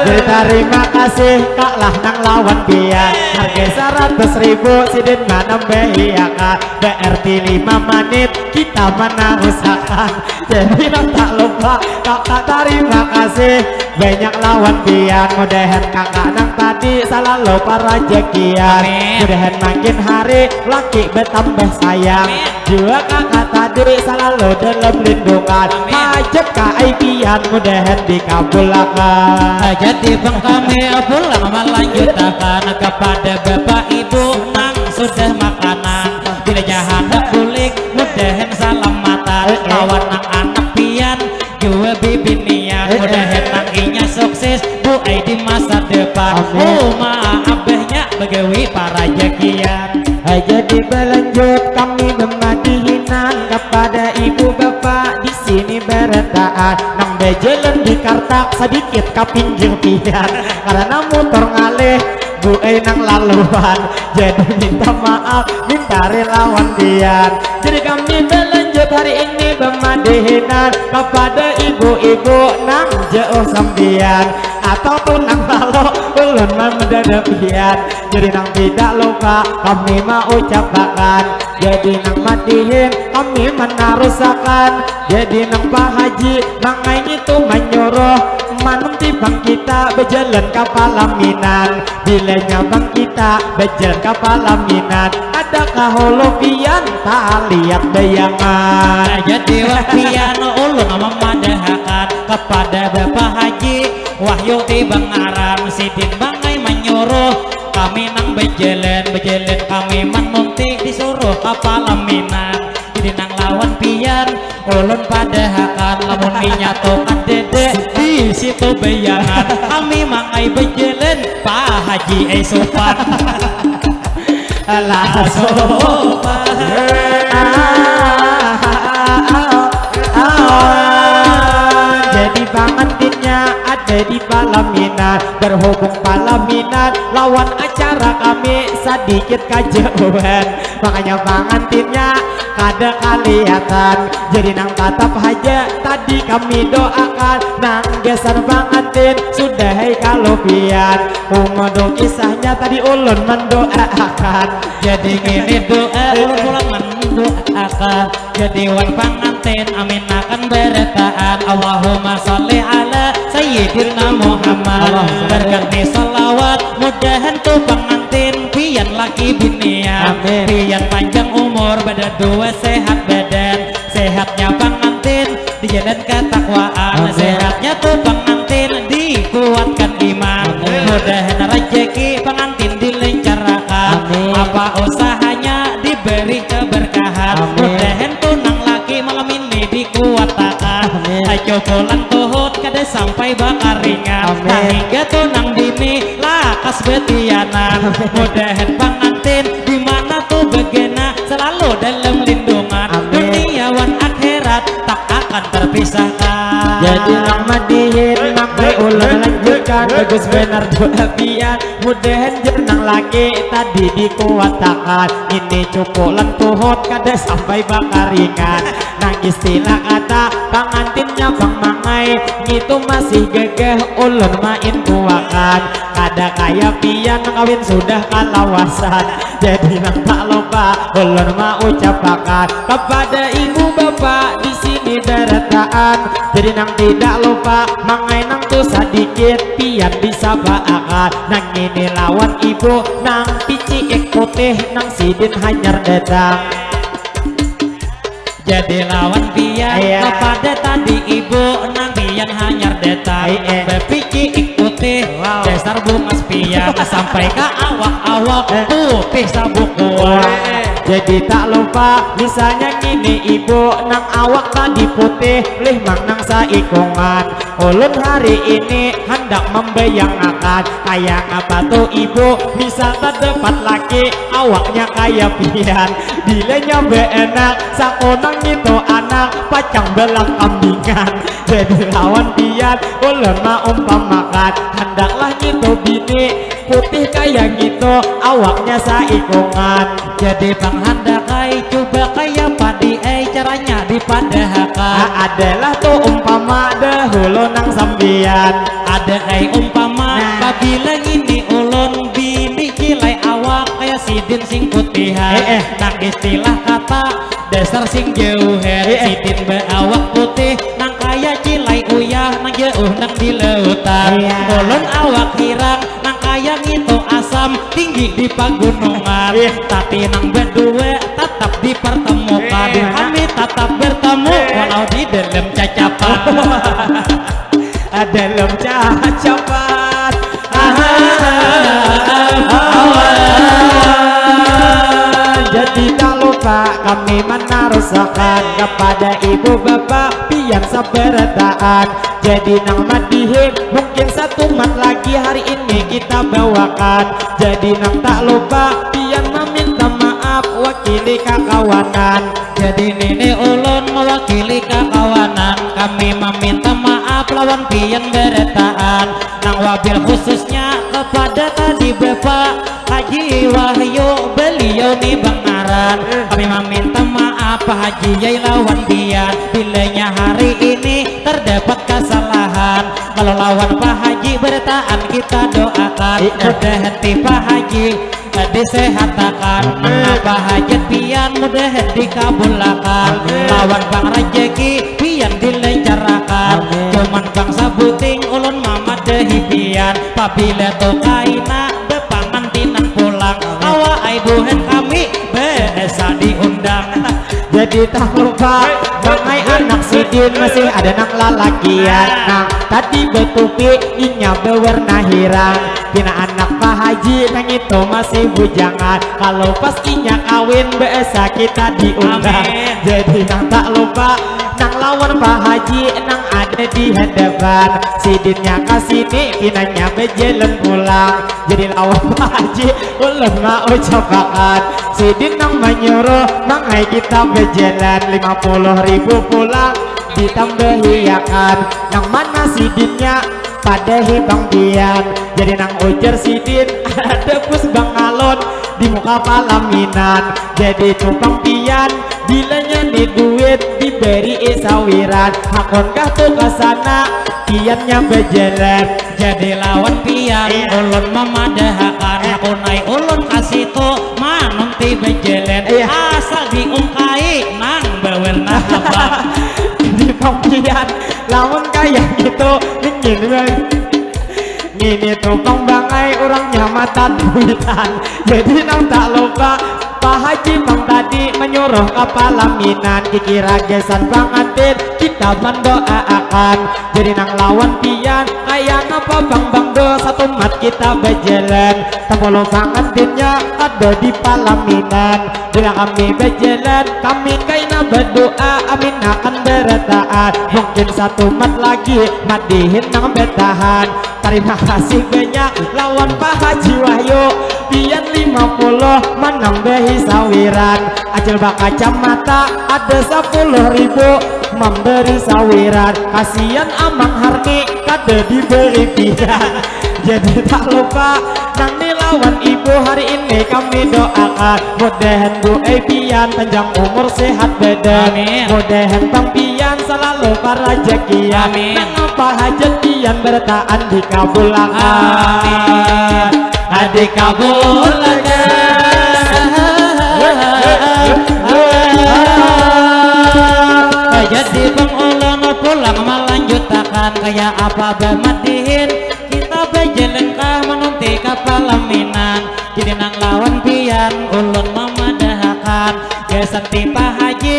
jadi tarima kasih kak lah nang lawan pian harga seratus ribu sidin manambahi ya kak berarti lima menit kita manarusakan jadi nang tak lupa kakak tarima kasih banyak lawan pian mudahan kakak nang tadi salalu parajakian mudahan makin hari laki bertambah sayang Jua kakak tadi salalu dalam lindungan. Hajat ka ai pian mudahan dikabulakan. Jadi pang kami pulang malanjutakan kapada bapak ibu nang sudah makanan. Bilanya handak bulik mudahan salamatan lawan nang anak pian. Jua bibinian mudahan nang inya sukses buai di masa depan. Uma abahnya bagawi parajakian. Jadi balanjut kami bamadihinan kapada ibu bapa di sini barataan nang bajalan di kartak sadikit ka pinggir pian karana mutur ngalih buai nang laluan jadi minta maaf minta rilawan pian. Jadi kami balanjut hari ini bamadihinan kapada ibu-ibu nang jauh sampian atau tu nang lalu ulun mamdada pian. Jadi nang tidak lupa kami maucapakan. Jadi nang madihin kami manarusakan. Jadi nang pahaji mangai ngitu manyuruh manum tibang kita bajalan ka palaminan. Bilanya bang kita bajalan ka palaminan ada kahulu pian taliat bayangan. Jadi wak pian ulun mamadahakan kapada bapak haji wahyu tibang ngaran sidin bangai manyuruh kami nang bajalan bajalan kami manunti disuruh ka palaminan. Jadi nang lawan pian ulun padahakan lamun inya tu kadada di situ bayangan kami mangai bejalan Pak Haji ai sopan. Lah sopan. Jadi pangantinnya ada di palaminan, berhubung palaminan lawan acara kami sadikit kajauhan, makanya pangantinnya kada kelihatan. Jadi nang tatap haja tadi kami doakan, nang gasan pangantin sudah hai kalupian. Umur dong kisahnya tadi ulun mendoakan. Jadi ngini doa ulun pulang mendoakan. Jadi wan pangantin amin akan beretaan. Allahumma sholli ala sayyidina Muhammad. Allahumma sholli. Berkat ni salawat mudahan tu pangantin pian laki binian. Amin. Pian panjang umur, badadua sehat badan. Sehatnya pangantin di jalan ketakwaan. Amin. Sehatnya tu pangantin dikuatkan iman. Amin. Mudahan rejeki pangantin dilencarakan. Amin. Apa usahanya diberi keberkahan. Amin. Mudahan tu nang laki malam ini dikuatakan. Amin. Ayo pulang tuhut kada sampai bakaringan. Amin. Sahingga tu nang bini lakas betianan. Amin. Mudahan pangantin di mana tu begena selalu dalam lindungan. Amin. Dunia wan akhirat tak akan terpisahkan. Jadi nang madihin nang baik ulun lanjutkan, bagus benar doa pian. Mudahan jar nang laki tadi dikuatakan. Ini cukup lentuhut kada sampai bakaringan. Nang istilah kata pangantinnya bang mangai, ngitu masih gagah ulun main kuakan. Kada kaya pian kawin sudah kalawasan. Jadi nang tak lupa ulun maucapakan kepada ibu bapa di sini berataan. Jadi nang tidak lupa mangai nang tu sadikit pian disapaakan. Nang ini lawan ibu nang piciik putih nang sidin hanyar datang. Jadi lawan pian. Iya. Kepada tadi ibu nang pian hanyar datang. Iya. Bapiciik putih. Wow. Dasar bungas pian sampai ka awak-awak. Eh. Putih sabukuan. Eh. Jadi tak lupa misalnya ngini ibu nang awak tadi putih lih mang nang saikungan. Ulun hari ini handak membayangakan kaya ngapa tu ibu misal terdapat laki awaknya kaya pian. Bilanya baanak sakunang ngitu anak pacang balang kambingan. Jadi lawan pian ulun maumpamakan handaklah ngitu bini putih kaya ngitu awaknya saikungan. Jadi panghandakai cuba kaya padi ai caranya dipadahakan. Ah, adalah tu umpama dahulu nang sambian. Ada ai umpama. Nah. Pabila ngini ulun bini cilai awak kaya sidin sing putihan. Eh, eh. Nang istilah kata dasar sing jauhan. Eh, eh. Sidin baawak putih nang kaya cilai uyah nang jauh nang di lautan. Iya. Ulun awak hirang nang kaya ngitu asam tinggi di pagunungan. Iya. Tapi nang badua tatap dipertemukan. Iya. Kami tatap bertemu. Iya. Walau di dalam cacapan. Dalam cacapan. Jadi tak lupa kami menarusakan kepada ibu bapa pian sabarataan. Jadi nang madihin mungkin satumat lagi hari ini kita bawakan. Jadi nang tak lupa pian meminta maaf wakili kakawanan. Jadi nini ulun mewakili kakawanan, kami meminta maaf lawan pian barataan. Nang wabil khususnya kepada tadi bapa Haji Wahyu, beliau ni bangaran. Kami meminta maaf Pak Haji yai lawan pian bilanya hari ini terdapat kesalahan. Kalau lawan Pak Haji barataan kita doakan. Iya. Mudah hati Pak Haji disehatakan. Amin. Mengapa hajat pian mudah dikabulakan. Amin. Lawan bang rejeki pian dilencarakan. Amin. Cuman bang sabuting ulun mamadahi pian pabila tu kaina bepangantinan pulang. Amin. Awa ai buhan kami biasa diundang. Jadi tak lupa bangai anak sidin masih ada nang lalakian. Nah, tadi betupi inya bewarna hirang. Pina anak Pak Haji nang itu masih bujangan. Kalau pas inya kawin biasa kita diundang. Amin. Jadi nang tak lupa Nang lawan Pak Haji nang ada di hadapan, sidinnya ka sini, pinanya bajalan pulang. Jadi lawan Pak Haji ulun mau ucapakan, sidin nang manyuruh, nang ai kita bajalan, lima puluh ribu pulang ditambahiakan. Nang mana sidinnya? Padahi Bang Pian. Jadi nang ujar sidin, ada bus bangalon di muka palaminan. Jadi tu Bang Pian, bilanya ni duit diberi sawiran. Hakonkah tu ka sana, piannya bajalan. Jadi lawan pian, iya, ulun mamadahakan. Eh. Hakun ai ulun ka situ, mananti bajalan. Iya. Asal diungkai nang bawel nah abang. Jadi Bang Pian, lamun kaya gitu, ingin, Bang. Ngini tu Bang Bangai, urangnya mata duitan. Jadi nang tak lupa, Pak Haji Bang tadi manyuruh ka palaminan, kikira gasan pangantin kita mandoaakan. Jadi nang lawan pian, kaya napa Bang, Bang do, satumat kita bajalan. Tapuluh pangantinnya ada di palaminan. Bila kami bajalan, kami kaina badoa, amin akan barataan. Mungkin satumat lagi, madihin nang batahan. Tarima kasih banyak lawan Pak Haji Wahyu, pian lima puluh manambahi sawiran. Acil bakacamata ada sapuluh ribu mambari sawiran. Kasian Amang Harni kada dibari pian. Jadi tak lupa nang ni lawan ibu hari ini kami doakan. Mudahan Bu ai pian panjang umur sehat badan. Amin. Mudahan Bang pian salalu parajakian. Amin. Nang apa hajat pian barataan dikabulakan. Amin. Dikabulakan. Jadi Bang ulun pulang malanjutakan, kaya apa bamadihin kita bajalan kah manunti ka palaminan. Jadi nang lawan pian ulun mamadahakan, gasan ti Pak Haji,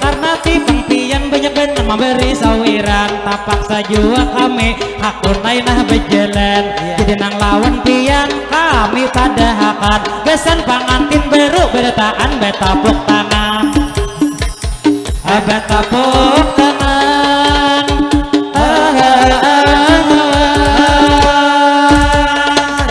karna ti Bang pian banyak banar mambari sawiran. Tapaksa jua kami hakun ai nah bajalan. Iya. Jadi nang lawan pian kami padahakan, gasan pangantin baru barataan batapuk tangan. Batapuk tangan.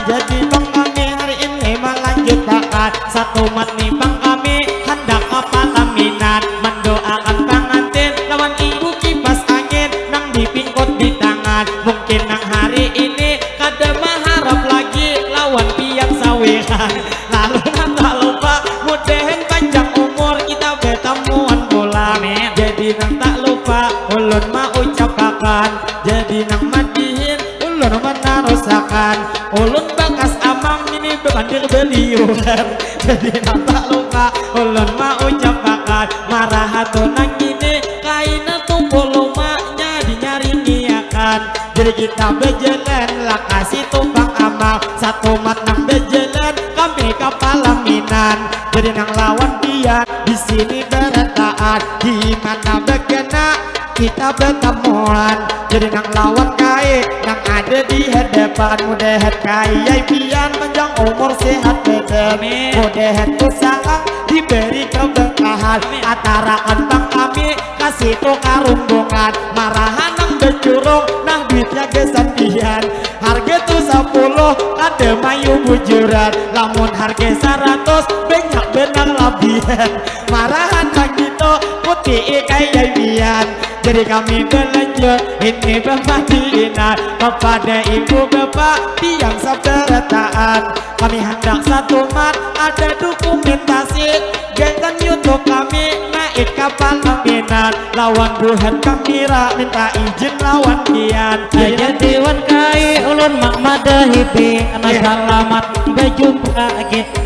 Jadi Bang kami hari ini malanjutakan, satumat ni Bang kami handak ka palaminan, mandoakan pangantin lawan ibu kipas angin nang dipingkut di tangan. Mungkin nang hari ini kada maharap lagi lawan pian sawiran. Lalu nang tak lupa, mudahan panjang umur kita batamuan pulang. Amin. Jadi nang tak lupa, ulun maucapakan. Jadi nang madihin, ulun manarusakan. Ulun bakas amang ini bapandir baliuran. Jadi nang tak lupa, ulun maucapakan. Maraha tu nang ini, kaina tu pulumanya dinyaringiakan. Jadi kita bajalan lah ka situ Bang Amang, satumat nang bajalan kami ka palaminan. Jadi nang lawan pian di sini barataan, di mana bakana kita batamuan. Jadi nang lawan kai nang ada di hadapan, mudahan kai ai pian panjang umur sehat badan. Amin. Mudahan tu salam diberi keberkahan. Amin. Atarakan Bang kami ka situ ka rumbungan, marahan nang bacurung, nah duitnya gasan pian. Harga tu sapuluh kada mayu bujuran, lamun harga saratus banyak banar labihan. Marahan nang itu putii kaya pian. Jadi kami balanjut ini bamadihinan kapada ibu bapa pian sabarataan. Kami handak satumat ada dokumentasi, gasan YouTube kami naik ka palaminan, lawan buhan kamira minta izin lawan pian. Jadi wan kai ulun mamadahi pian, iya, salamat bajumpa kita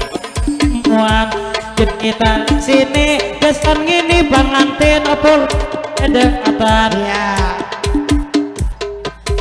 samuan. Jadi kita sini gasan ngini pangantin apul ada atan. Iya.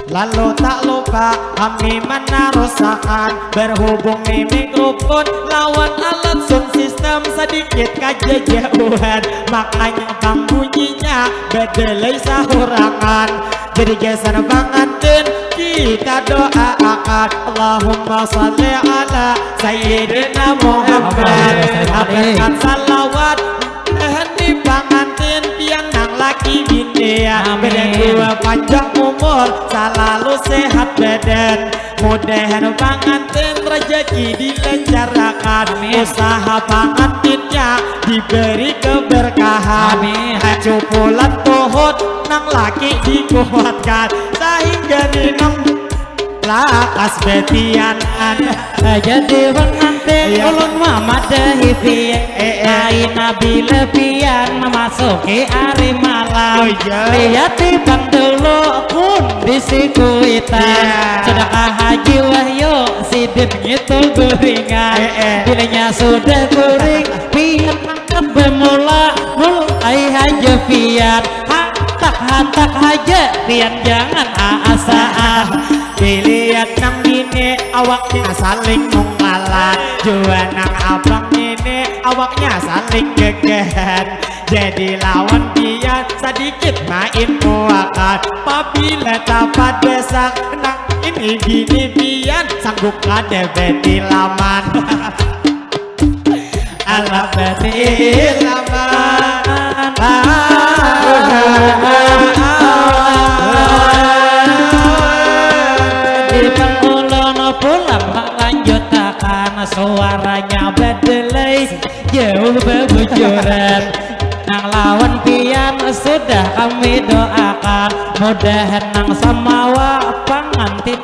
Lalu tak lupa kami manarusakan, berhubung ni mikrofon lawan alat sound system sadikit kajajauhan, makanya pambunyinya badalai sahurangan. Jadi gasan pangantin kita doaakan, Allahumma salli ala Sayyidina Muhammad. Allahumma salli. Abarkan salawat, mudahan ni pangantin pian nang laki bini Amin. Badan dua, panjang umur, salalu sehat badan. Mudahan pangantin rejeki dilancarkan. Amin. Usaha pangantinnya diberi keberkahan. Amin. Cupulan tuhut nang laki dikuatkan, sahingga ninang lakas betianan. Jadi pengantin, iya, ulun mamadahi pian. Eh, eh. Aina bila pian memasuki hari malam. Oh, iya. Lihat di pang dulu kondisi kuitan. Iya. Sedangkan Haji Wahyu sidin ngitul guringan. Eh, eh. Bilanya sudah guring, pian mangkep bemula, mulai haja pian. Hantak-hantak haja pian, jangan aasaan. Dilihat nang bini, awaknya saling mungkalan. Jua nang abang ini, awaknya saling gegehan. Jadi lawan pian sadikit main muakan. Pabila tapadesak nang ini bini pian, sanggup kada betilaman. Alah betilaman. Di pang ulun pulang melanjutakan, suaranya bedelai jauh bebujuran. Nang lawan pian sudah kami doakan, mudahan nang samawa pangantin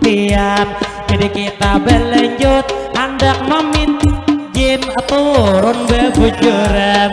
pian. Jadi kita belanjut, handak maminta izin turun bebujuran.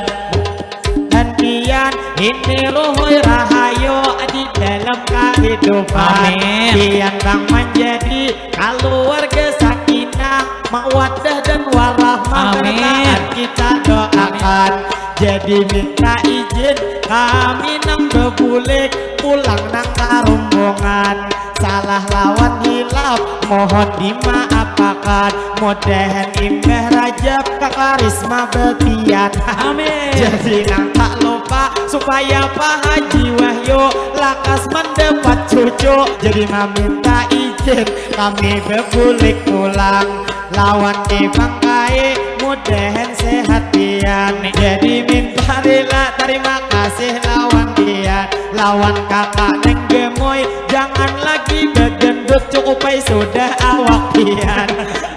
Dan pian ini ruhui rahayu di dalam kehidupan. Amin. Pian bang menjadi keluarga sakinah, mawaddah dan warahmah. Amin. Bertahan kita doakan. Amin. Jadi minta izin kami nang bebulik pulang nang karumbungan. Salah lawan hilap mohon dimaapakan. Mudahan imbah Rajab kakarisma betian. Amin. Jadi nang tak lupa supaya Pak Haji Wahyu lakas mendapat cucu. Jadi maminta izin kami bebulik pulang. Lawan Ibang Kai, mudahan sehat pian. Jadi minta rila tarima kasih lawan pian. Lawan kakak neng gemoy, jangan lagi bagendut, cukup ai sudah awak pian.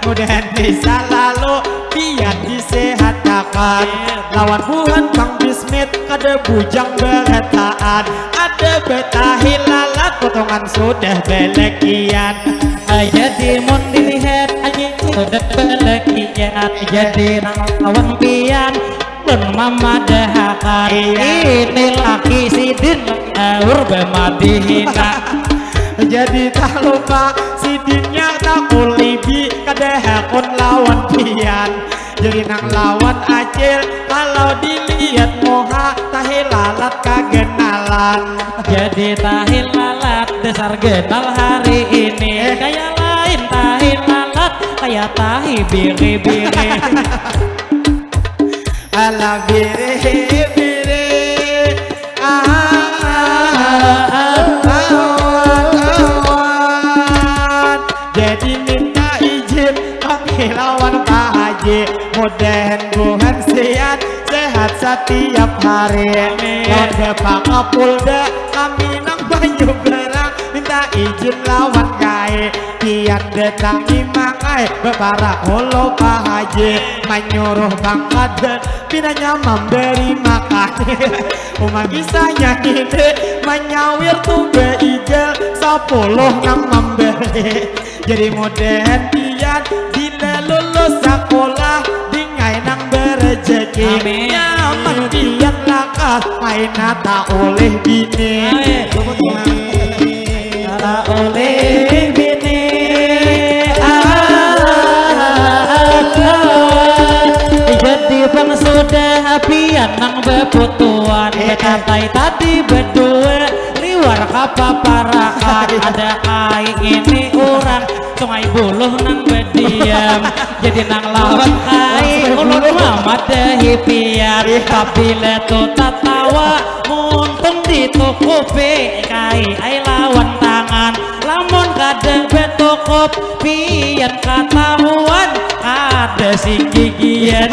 Mudahan bisa lalu pian disehatakan. Lawan buhan Bang Bismit, kada bujang berataan. Ada betahi lalat, potongan sudah belekian. Jadi mun dilihat aja sudah belekian. Jadi nang lawan pian, ulun mamadahakan. Iya. Ini laki sidin, aur bamadihina. Jadi tak lupa sidinnya tak kulibi, kada hakun lawan pian. Jadi nang lawan acil, kalau dilihat muha, tahi lalat kagenalan. Jadi tahi lalat dasar genal hari ini. Eh. Kaya lain tahi lalat, kaya tahi biri-biri. Alah biri-biri. Ah, ah, ah, ah, ah. Jadi minta izin kami lawan Pak Haji, mudahan buhan sian sehat setiap hari. Amin. Lawan Bapak Kapolda, kami nang Banyu Berang, minta izin lawan Kai. Pian datangi mangai, baparak hulu Pak Haji, manyuruh Bang Kaden pinanya mambari makan. Uma kisahnya kini, manyawir tu baigal, sapuluh nang mambari. Jadi mudahan pian bila lulus sakulah, dingai nang barejeki. Amin. Nyaman pian lakas, main nata ulih bini. Amin. Nata ulih bini. Ah, ah, ah, ah. Jadi bang sudah pian nang baputuan. Eh, eh. Betatai tadi badua liwar kapaparakan. Ada Kai ini urang Sungai Buluh nang badiam. Jadi nang lawan Kai ulun mamadahi pian. Iya. Pabila tu tatawa muntung ditukupi Kai ai lawan tangan. Lamun kada batukup pian katahuan kada sing gigian.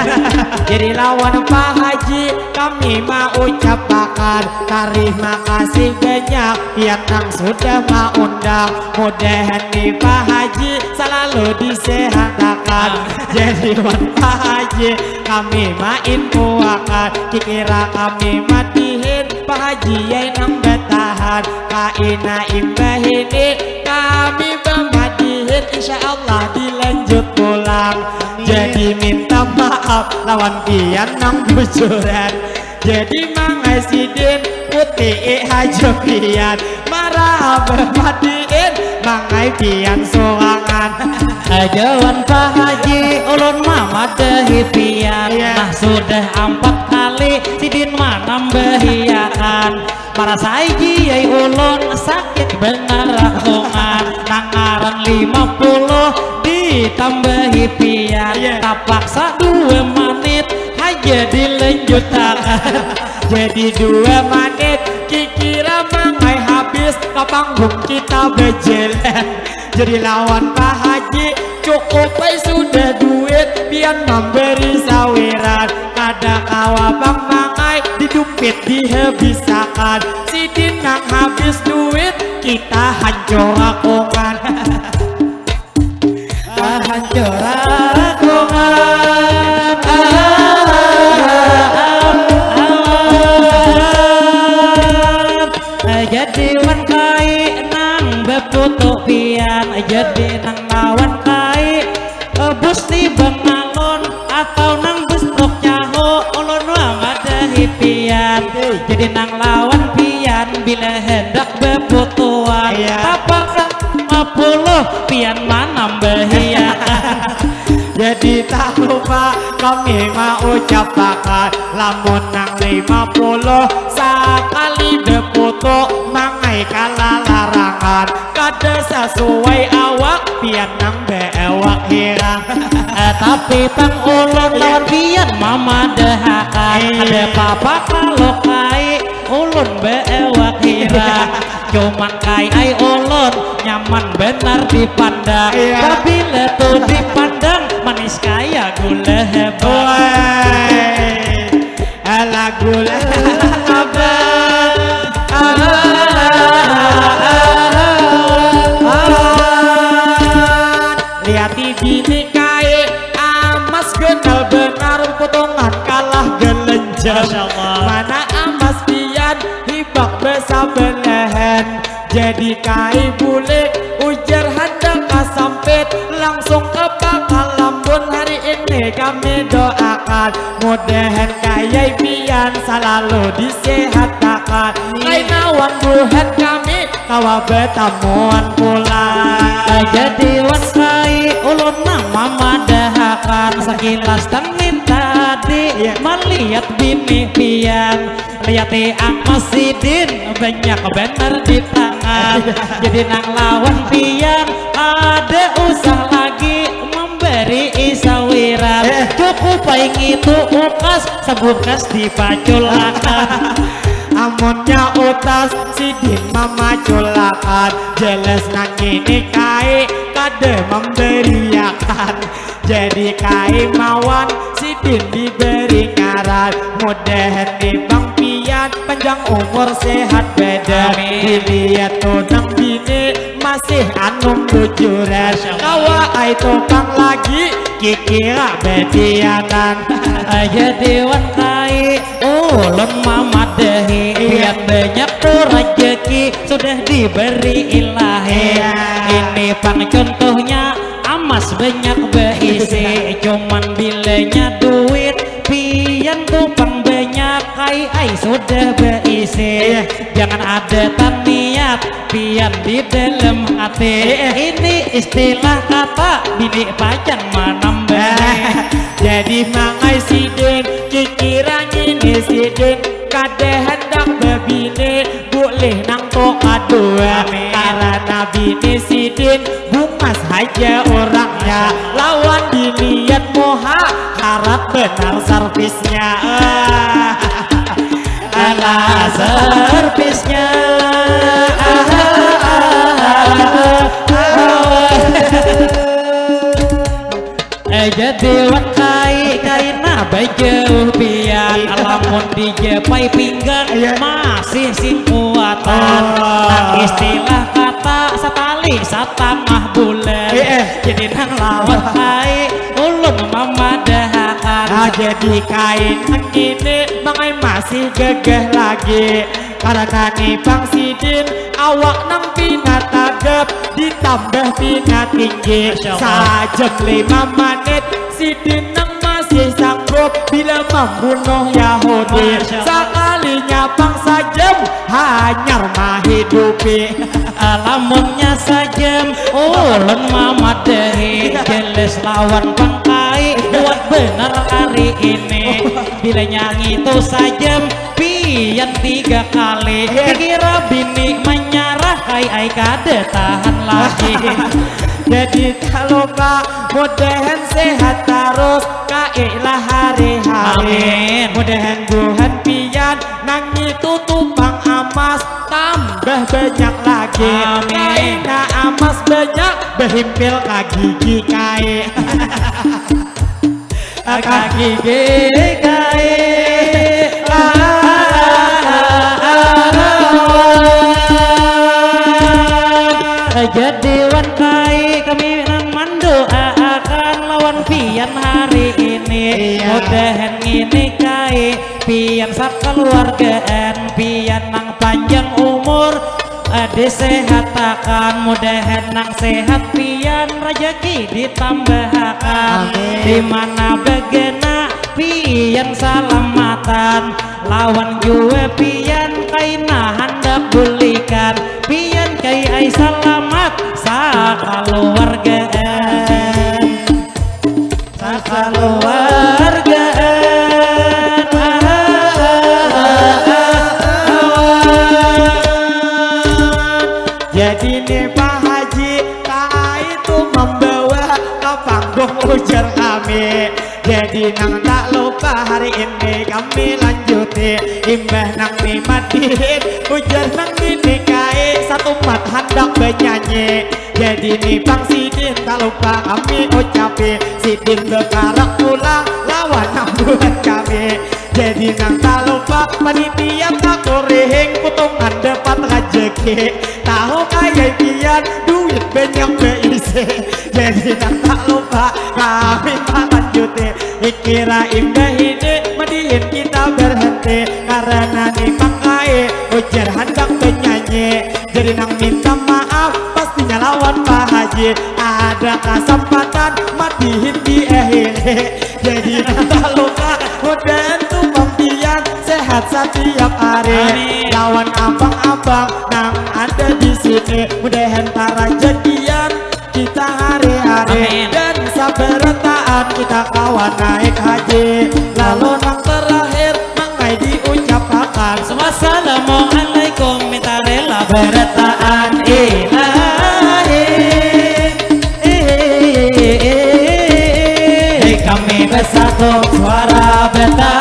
Jadi lawan Pak Haji kami Kami maucapakan tarima kasih banyak pian nang sudah maundang. Mudahan ni Pak Haji salalu disehatakan. Jadi wan Pak Haji kami mainfoakan, kikira kami madihin Pak Haji ai nang batahan. Kaina imbah ini kami bamadihin, insya Allah dilanjut pulang. Jadi minta maaf lawan pian nang bujuran. Jadi mangai sidin putii haja pian, marah abah matiin mangai pian surangan. Ajawan Pak Haji ulun mamadahi pian. Iya. Nah sudah ampat kali sidin manambahiakan. Marasai jiai ulun sakit banar rakungan. Nang ngaran lima puluh ditambahi pian. Iya. Tapaksa dua manit haja dilanjutakan. Jadi dua manit kikira mangai habis ka panggung kita bajalan. Jadi lawan Pak Haji cukup ai sudah duit pian mambari sawiran. Kada kawa pang mangai di dumpit dihabisakan. Sidin nang habis duit kita hancur rakungan. Hancur rakungan. Jadi wan kai nang baputu pian, jadi nang lawan kai bus ni bangalun atau nang bus truk nyahu ulun mamadahi pian. Jadi nang lawan pian bila handak baputuan. Iya. Tapaksa lima puluh pian manambahiakan. Jadi tak lupa kami maucapakan, lamun nang lima puluh sakali baputu mangai kalalarangan. Kada sasuai awak pian nang baawak hirang. Eh, tapi pang ulun lawan pian mamadahakan. Eh. Kada papa kalau kai ulun baawak hirang. Cuman kai ai ulun nyaman banar dipandang. Iya. Pabila tu dipandang manis kaya gula hebat. Woi. Ala gula hebat. Liati bini kai amas ganal banar putungan kalah galenjang. Masya Allah. Mana amas pian hibak basabalahan. Jadi kai bulik ujar handak kasampit langsung ka bakal lambun hari ini kami doakan. Mudahan kayai pian salalu disehatakan. Amin. Kaina wan buhan kami kawa batamuan pulang. Jadi wan kai ulun nang mamadahakan sakilas tangin tadi. Iya. Malihat bini pian. Liati amas sidin banyak banar di tangan. Iya. Jadi nang lawan pian kada usah lagi mambari sawiran. Eh. Cukup ai ngitu ukas sabukas dipaculakan. Amunnya utas sidin mamaculakan, jelas nang ini kai kada mambariakan. Jadi kai mawan sidin dibari ngaran. Mudahan ni pang pian panjang umur sehat badan. Amin. Dilihat tu nang bini masih anum bujuran. Masya Allah. Kawa ai tu pang lagi kikira badianan. Jadi wan kai ulun mamadahi. Iya. Pian banyak tu rajaki sudah diberi ilahi. Iya. Ini pang contohnya amas banyak baisi. Cuman bilanya duit pian tu pang banyak kai ai sudah baisi. Iya. Jangan ada taniat pian di dalam hati. Eh, eh. Ini istilah kata bini pacan manambahi. Eh, jadi mangai sidin kikira ngini sidin kada handak babini bulih nang tu kadua. Amin. Karana bini sidin bungas haja urangnya lawan dilihat muha harat banar sarpisnya. Ah. Alah servisnya. Eh, jadi wan kai kaina bajauh pian. Lamun Dijapai pinggan, iya, masih sing kuatan. Oh. Nang istilah kata satali satangah bulan. Iya. Jadi nang lawan ai ulun mamadahakan. Ah, jadi kain ngini mangai masih gagah lagi. Karena ni pang sidin awak nang pina tagap ditambah pina tinggi. Masya Allah. Sajam lima manit sidin nang masih sanggup bila mambunuh Yahudi. Masya Allah. Sakalinya pang sajam hanyar mahidupi. Lamunnya sajam ulun mamadahi jelas lawan pang ai kuat benar hari ini. Bila nyanyi tu sajam pian tiga kali. Iya. Kira bini manyarah ai ai kada tahan lagi. Jadi tak lupa mudahan sehat terus kailah hari-hari. Amin. Mudahan buhan pian nang itu tu pang amas tambah banyak lagi. Amin. Kaina amas banyak behimpil ka gigi kai. Ka gigi kai. Jadi wan kai kami nang mandoaakan lawan pian hari ini. Iya. Mudahan ngini kai pian sakaluargaan pian nang panjang umur, eh, disehatakan mudahan nang sehat pian rajaki ditambahakan. Amin. Di mana bagana pian salamatan lawan jua pian kaina handak bulikan pian kai ai salamat sakaluargaan. Sakaluargaan. Jadi ni Pak Haji kai tu mambawa ka panggung ujar kami. Jadi nang tak lupa hari ini kami lanjuti imbah nang ni madihin ujar nang ini kai satumat handak banyanyi. Jadi ni pang sidin tak lupa kami ucapi sidin bekarak pulang lawan nang buat kami. Jadi nang tak lupa panitia takurihing putungan dapat rajeki tahu kaya pian duit banyak beisi. Jadi nang tak lupa kami malanjuti. Ikira imbah ini madihin kita berhenti karena ni pang kai ujar handak penyanyi. Jadi nang minta maaf pastinya lawan Pak Haji ada kesempatan madihin di akhiri. Jadi nang tak lupa mudahan tu pampian sehat setiap hari. Amin. Lawan abang-abang nang ada di sini mudahan para jadian kita hari-hari. Amin. Dan sabarataan kita kawan naik haji. Lalu nang terakhir mangai diucapakan. Wassalamualaikum minta rela berataan ilahi. Kami bersatu suara beta